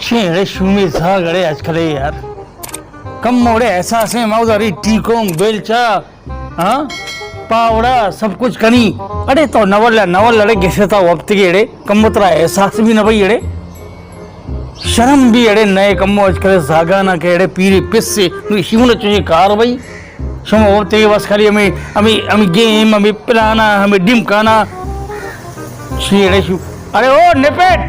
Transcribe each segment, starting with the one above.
چے اڑے شومیں زاگ اڑے آج کل یار۔ کم اڑے احساس ہے، ما ادھر ٹیکوں بیلچا، ہاں، پاوڑا سب کچھ کنی۔ اڑے تو نول نول اڑے گسے تا وقت کے اڑے کم ترا احساس بھی نہ بھئی اڑے۔ شرم بھی اڑے نئے کمو آج کل زاگانا کے اڑے پیری پس سے نو شیون چوشے کار بھئی۔ شما وقت کے بس خالی ہمیں، ہمیں، ہمیں گیم، ہمیں پلانا، ہمیں ڈیمکانا۔ شی اڑے شو۔ اڑے او نپٹ۔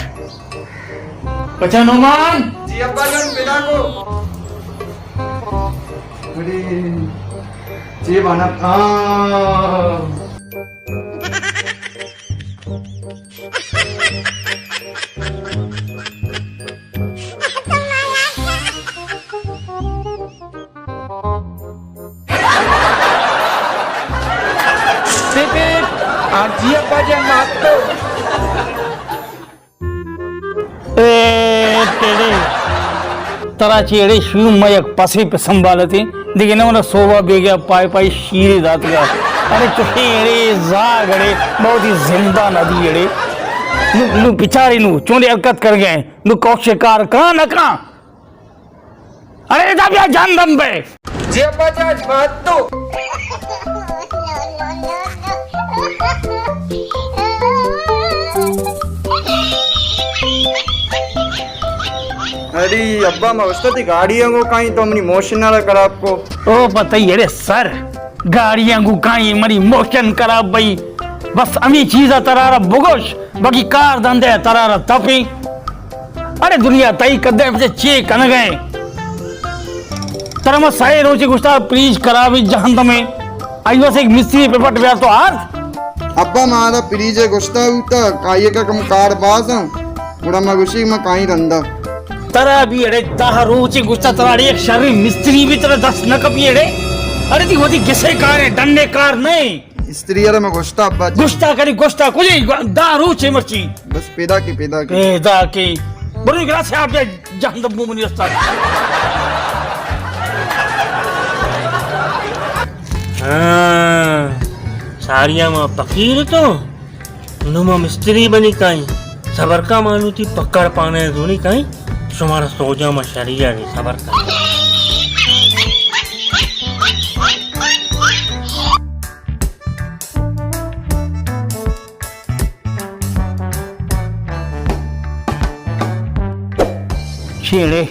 بچا نعمان۔ جی ابا جان، پیدا کو۔ اڑے، جی بانا۔ ہاں۔ پہ پہ آرزی ابا جان مات تو۔ اے تیرے، ترا چی اڑے شروع میں یک پسے پہ سنبھالتے، دیکھے نہ انہاں صوبہ بیگیا پائے پائے شیرے داتگا۔ اڑے چوشے اڑے زاگ اڑے بہت ہی زندہ نہ دی اڑے۔ نو، نو بچاری نو چونڈے حرکت کر گئے، نو کوشے کار کان نہ کان۔ اڑے ادا بیا جہندم بے۔ جی ابا جان، بات تو۔ اڑے ابا، ما گوشتا تئی گاڑی آں گو کائیں تو منی موشن نہ خراب کو۔ او پتہ ہی اڑے سر، گاڑی آں گو کائیں منی موشن خراب بھئی۔ بس ہمیں چیزا ترارا بگوش۔ باقی کار دندے ترا را تپیں۔ اڑے دنیا تئی کدے پچے چے کنگئے؟ ترا ما سئے روچے گوشتا پریج خرابی جہندمے۔ آئی واسے ایک مستری پہ پٹ بیار تو آر۔ ابا مارا پریج گوشتا ہوتا، آئیے کا کم کار باز ہیں۔ گڑا ما گوشی ما کائیں رندا۔ ترا بھی اڑے دہ روچے گوشتا ترا اڑے یک شری مستری بھی ترا دست نہ کپی اڑے۔ اڑے تی وتی گسے کار ہے، ڈنے کار نہیں۔ استری ءَ را من گوشتا ابا جان۔ گوشتا کری، گوشتا کجی؟ دہ روچے مرچی۔ بس پیدا کی، پیدا کی۔ پیدا کی۔ برو گلاس آپ دے جہندم بو منی استاد۔ ہاں، ساریا ما فقیر تو، نو ما مستری بنی کائیں۔ صبر کا مانو تی پکڑ پانے زونی کائیں۔ شمارا سوجا ما شریعہ دے صبر کا۔ چیڑے،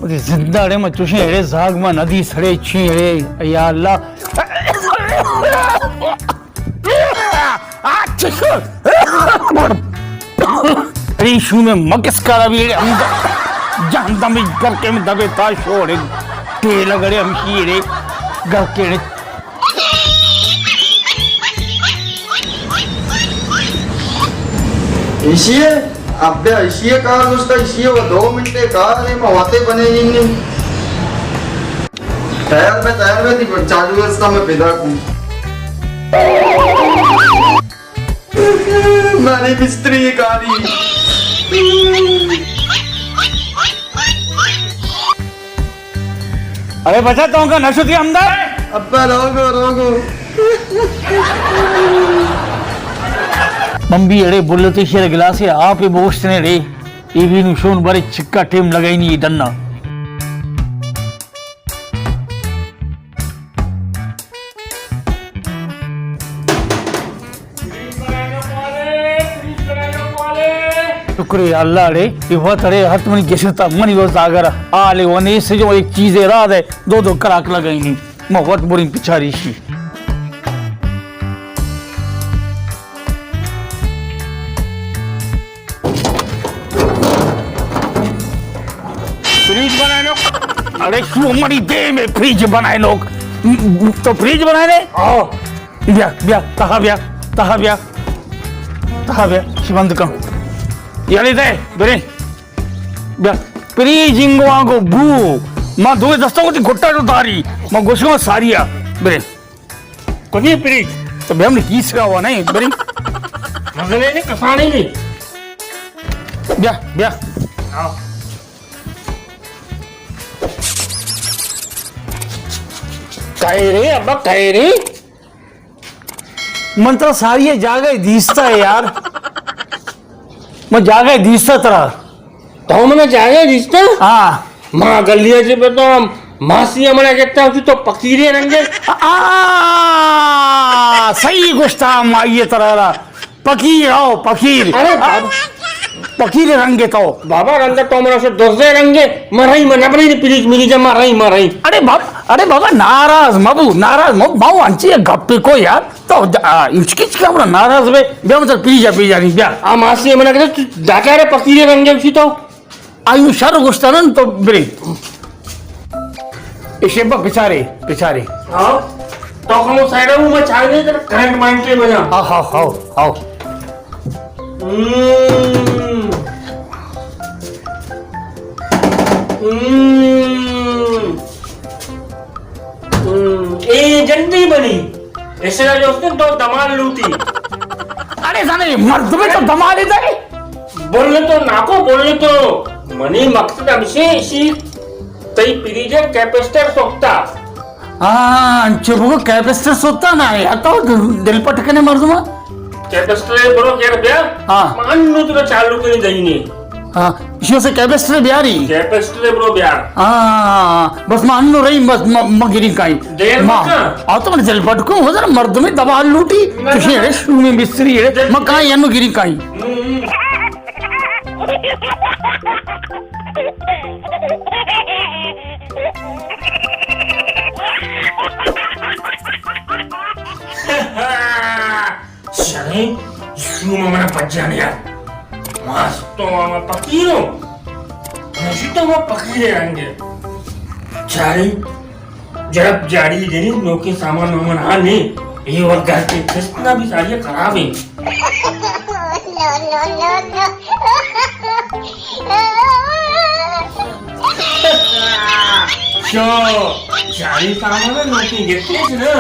وتی زندہ اڑے ما چوشیں اڑے زاگ ما ندی سڑے چیڑے، یا اللہ۔ اڑے شو میں مکس کارا بھی اڑے ہم جہندم گھر کے میں دبے تا شوڑے۔ ٹیل گڑے ہم شیڑے گھر کے اڑے۔ ایشی ہے؟ اب بیا ایشی ہے کار دوستا، ایشی ہے وہ دو منٹ کار ہے، میں واتے بنے ہی نہیں۔ ٹائر میں، ٹائر میں تھی، چالو ہے اس کا میں پیدا کوں۔ ماری مستری کاری۔ ارے بچا، تو کا نشتی اندر؟ ابا، روگو، روگو۔ من بھی اڑے بلتے شیر گلاسے آپ بوشتنے اڑے۔ یہ بھی نشون بارے چکا ٹیم لگائی نہیں ڈنا۔ شکر ہے اللہ اڑے، یہ وت اڑے ہت منی گستا منی وہ زاگر آلے ونے سے جو ایک چیز را دے، دو دو کراک لگائی نہیں، ما وت برین پچاری شی۔ فریج بنائے نو۔ اڑے شو منی دے میں فریج بنائے نو۔ تو فریج بنائے نے؟ آؤ۔ بیا، بیا، تہا بیا، تہا بیا، تہا بیا، چی بند کن۔ یعنی دے، برے۔ بیا، پری جنگو آنگو بو۔ ما دوئے دستوں کو تی گھٹا جو داری۔ ما گوشگو ساریا۔ برے۔ کجی پری؟ تو بیا ہم کیس کا ہوا نہیں، برے۔ مزنے نہیں، کسانے نہیں۔ بیا، بیا۔ آؤ۔ کہے رے، ابا کہے رے۔ من ترا ساری جاگہ دیستا ہے یار، من جاگہ دیستا ترا۔ تو منا جاگہ دیستا؟ ہاں۔ ما گلی ءَ چہ پہ تو ماسی ءَ منا گتا، تو پکیرے رنگے۔ آ، صحیح گوشتا مائی ترا۔ پکیر، او، پکیر۔ ارے بابا۔ پکیر رنگے تو۔ بابا، رنگ تو منا شو دوزے رنگے۔ مرئی منا بنی پلیز، میری جا مرئی، مرئی۔ ارے باب-، ارے بابا، ناراض مبو، ناراض مبو، ماو انچی گپ کو یار۔ تو، آ، اچ کچ کمرا ناراض بے، بیا مطلب پیجا، پیجا نہیں، بیا۔ آ ماسی منا کہتا، تو ڈاکارے پکیرے رنگے اسی تو۔ آئی شر گوشتنن تو برے۔ ایشے با بچارے، بچارے۔ ہاں؟ تو کمو سائیڈ ہوں، میں چاہ نہیں تیرا کرنٹ مائنڈ کے بجا۔ ہاں، ہاں، ہاں، ہاں۔ ہم۔ ہم۔ ہم۔ اے جلدی بنی۔ ایشرا جو اس نے دو دمال لوٹی۔ ارے زنے، مردمے تو دمالے دے۔ بولنے تو ناکو، بولنے تو۔ منی مقصد ہمشی، اشی تئی فریج ءِ کیپیسٹر سوکتا۔ ہاں، انچو بگو کیپیسٹر سوکتا نا، یا تو دل پٹ کنے مردما۔ کیپیسٹر برو گیر بیا۔ ہاں۔ من انو تو چالو کنی دئینے۔ ہاں، ایشی سے کیپیسٹر بیاری۔ کیپیسٹر برو بیار۔ ہاں، بس ما انو رہی، بس ما، ما گرین کائی۔ دیر ما، مکن۔ آ تو من دل پٹ کو، ہو ذرا مردمے دوا لوٹی، نہ، تو نہ۔ شیرے شو میں مستری ہے، دل ما کائی انو گرین کائی۔ ہم۔ شریں، شوم منا پجانے یار۔ ماستو ما پکیرو۔ مجھے تو وہ پکیرے رنگے۔ چارے، جرب جاڑی دے نوکیں سامان وامان ہاں نے۔ اے وقت گھر کے قسط نہ بھی ساری خراب ہیں۔ شو، جاڑی سامان نوکیں گفتے نا۔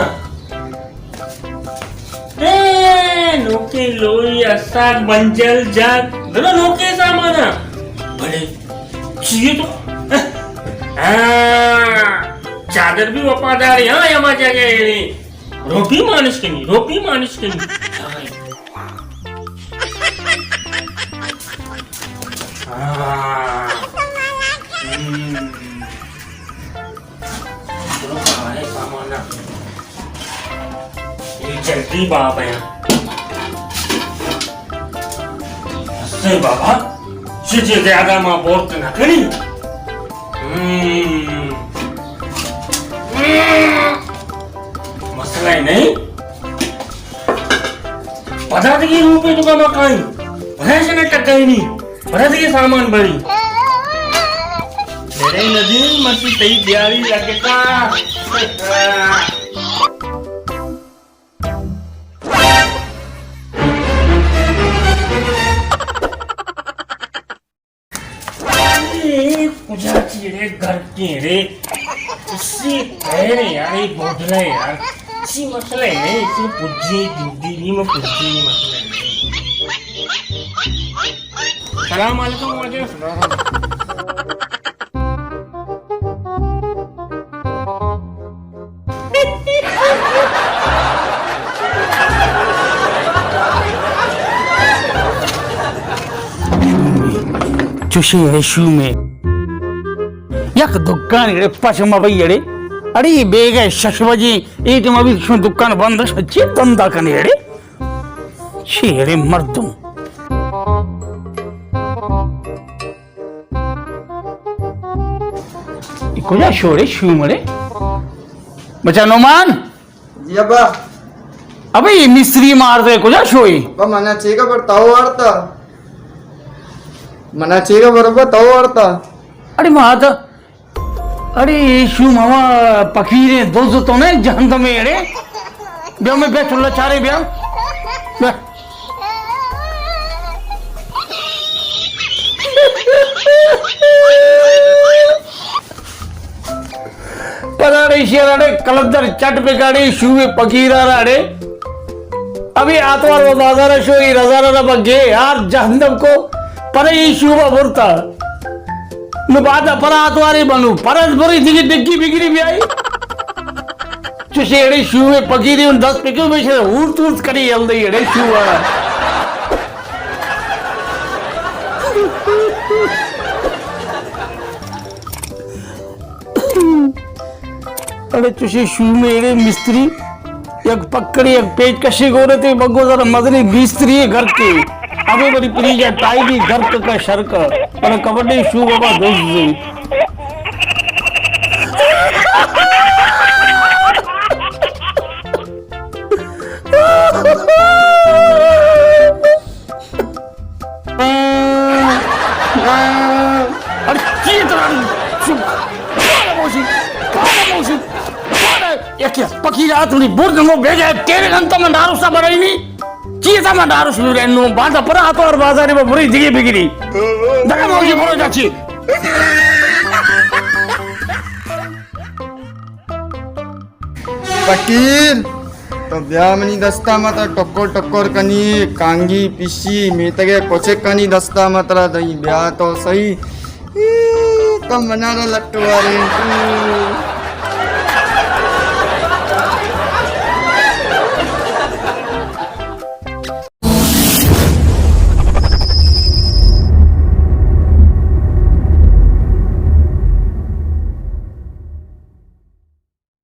اے، نوکیں لوئی، اساک، بنجل، جاگ، درو نوکیں سامانا۔ بلے، چیئے تو؟ ہاں، چادر بھی وفادار ہے، ہاں، ہما جگہ ہے۔ روپی مانش کنی، روپی مانش کنی۔ ہاں۔ ہم۔ چلو، کارے سامان ءَ۔ اے جلدی باب ءَ۔ ہستے بابا، چیزے زیادہ ما بورت نہ کنی۔ ہم۔ مسئلہ ہی نہیں۔ پدا دگہ روپے تو کما کائیں۔ پدا شنا ٹکائی نہیں۔ پدا دگہ سامان بری۔ میرے ندیم، مرچی تئی دیاری لگتا۔ اے کجا چیڑے گھر کے رے؟ اسی پہرے یار، اے بودلے یار۔ اسی مسئلہ ہے، اسی پجی جلدی نہیں، میں پجی نہیں مسئلہ ہے۔ السلام علیکم واجہ۔ چوشیں اڑے شومیں۔ یک دکان اڑے پش مہ بئی اڑے۔ اڑے بیگہ شش بجے، اے ٹائم ابھی شو دکان بند، چی دندا کنے اڑے؟ چی اڑے مردم۔ اے کجا شوڑے شوم اڑے؟ بچا نعمان۔ جی ابا۔ ابے اے مستری مار دے کجا شوئی؟ ابا منا چے خبر تو وارتا؟ منا چے خبر ابا تو وارتا؟ اڑے ماتا، اڑے اے شوم ہما پکیریں دز تو نے جہندمے اڑے۔ بیا میں بیت اللہ چارے بیا۔ بیا۔ پدا اڑے ایشی ءَ را اڑے کلندر چٹ بکاڑے، شومیں پکیر ءَ را اڑے۔ ابھی آتوار و بازار شو، ای رزا را بگے یار جہندم کو۔ پدا ای شوم ءَ برتا۔ نو بعد پدا آتوارے بنو، پرز بری دیگه ڈگی بگیری بیائی۔ چوشے اڑے شومیں پکیری ان دست پکو بیشے، ہورت ہورت کری یل دئی اڑے شوم ءَ را۔ اڑے چوشیں شومے اڑے مستری، یک پکڑے، یک پیچ کشے گورے تے بگو ذرا مزنی بیستری گھر کے۔ ابے بڑی پریجا ٹائی دی گھر کا شر کا، اڑے کبڈی شو بابا دوست زی۔ اڑے چی ترا چپ۔ پاگل موشی، پاگل موشی، پاگل۔ یک پکی رات نی برد نو بیگا تیرے گھنٹہ من دارو سا بڑائی نی۔ چی تا من دارو سا بڑائی نو، باندا پرا تو اور بازاری با بری دیگه بگیری۔ دگا موشی برو جاچی۔ فقیر، تو بیا منی دستا مترا ٹکر ٹکر کنی، کانگی پشی، میتگے کچکانی دستا مترا دئی، بیا تو سہی۔ ای، تو منارا لٹو وارے۔